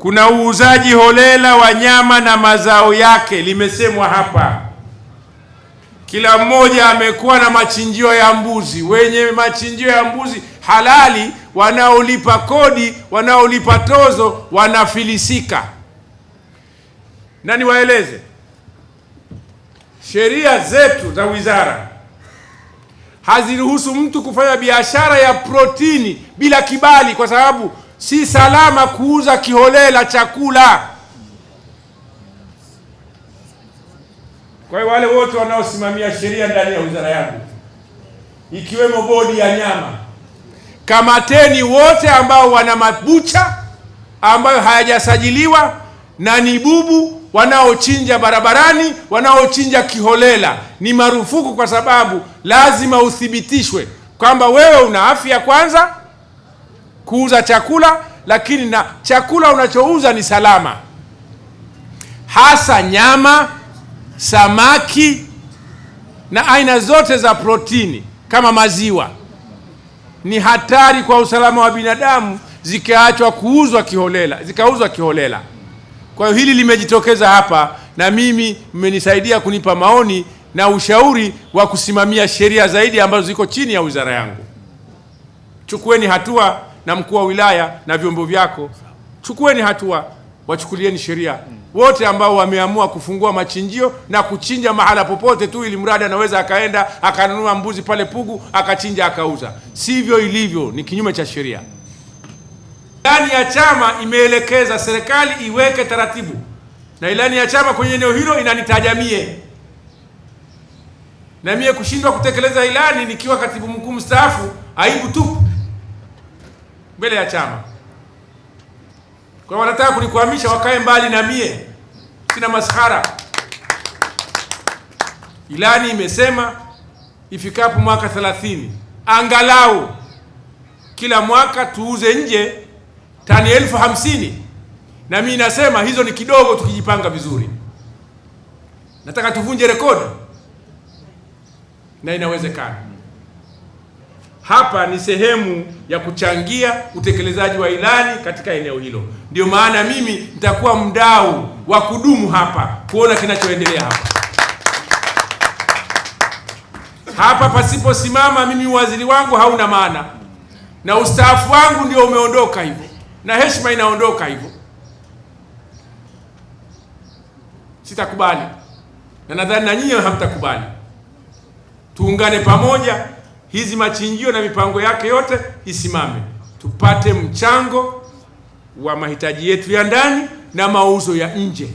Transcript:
Kuna uuzaji holela wa nyama na mazao yake, limesemwa hapa. Kila mmoja amekuwa na machinjio ya mbuzi. Wenye machinjio ya mbuzi halali, wanaolipa kodi, wanaolipa tozo, wanafilisika. Na niwaeleze, sheria zetu za wizara haziruhusu mtu kufanya biashara ya protini bila kibali, kwa sababu si salama kuuza kiholela chakula. Kwa hiyo wale wote wanaosimamia sheria ndani ya wizara yangu, ikiwemo bodi ya nyama, kamateni wote ambao wana mabucha ambayo hayajasajiliwa na ni bubu, wanaochinja barabarani, wanaochinja kiholela. Ni marufuku, kwa sababu lazima uthibitishwe kwamba wewe una afya kwanza kuuza chakula, lakini na chakula unachouza ni salama, hasa nyama, samaki na aina zote za protini kama maziwa. Ni hatari kwa usalama wa binadamu zikaachwa kuuzwa kiholela, zikauzwa kiholela. Kwa hiyo hili limejitokeza hapa, na mimi mmenisaidia kunipa maoni na ushauri wa kusimamia sheria zaidi ambazo ziko chini ya wizara yangu. Chukueni hatua, na mkuu wa wilaya na vyombo vyako, chukueni hatua, wachukulieni sheria wote ambao wameamua kufungua machinjio na kuchinja mahala popote tu, ili mradi anaweza akaenda akanunua mbuzi pale Pugu akachinja akauza. Sivyo ilivyo, ni kinyume cha sheria. Ilani ya chama imeelekeza serikali iweke taratibu, na ilani ya chama kwenye eneo hilo inanitaja mie, na mie kushindwa kutekeleza ilani nikiwa katibu mkuu mstaafu, aibu tupu mbele ya chama. Kwa wanataka kunikwamisha, wakae mbali na mie, sina maskhara. Ilani imesema ifikapo mwaka 30 angalau kila mwaka tuuze nje tani 50,000, na mimi nasema hizo ni kidogo tukijipanga vizuri. Nataka tuvunje rekodi na inawezekana. Hapa ni sehemu ya kuchangia utekelezaji wa ilani katika eneo hilo. Ndio maana mimi nitakuwa mdau wa kudumu hapa kuona kinachoendelea hapa. Hapa pasiposimama mimi uwaziri wangu hauna maana, na ustaafu wangu ndio umeondoka hivyo, na heshima inaondoka hivyo. Sitakubali, na nadhani na nyinyi hamtakubali. Tuungane pamoja, hizi machinjio na mipango yake yote isimame, tupate mchango wa mahitaji yetu ya ndani na mauzo ya nje.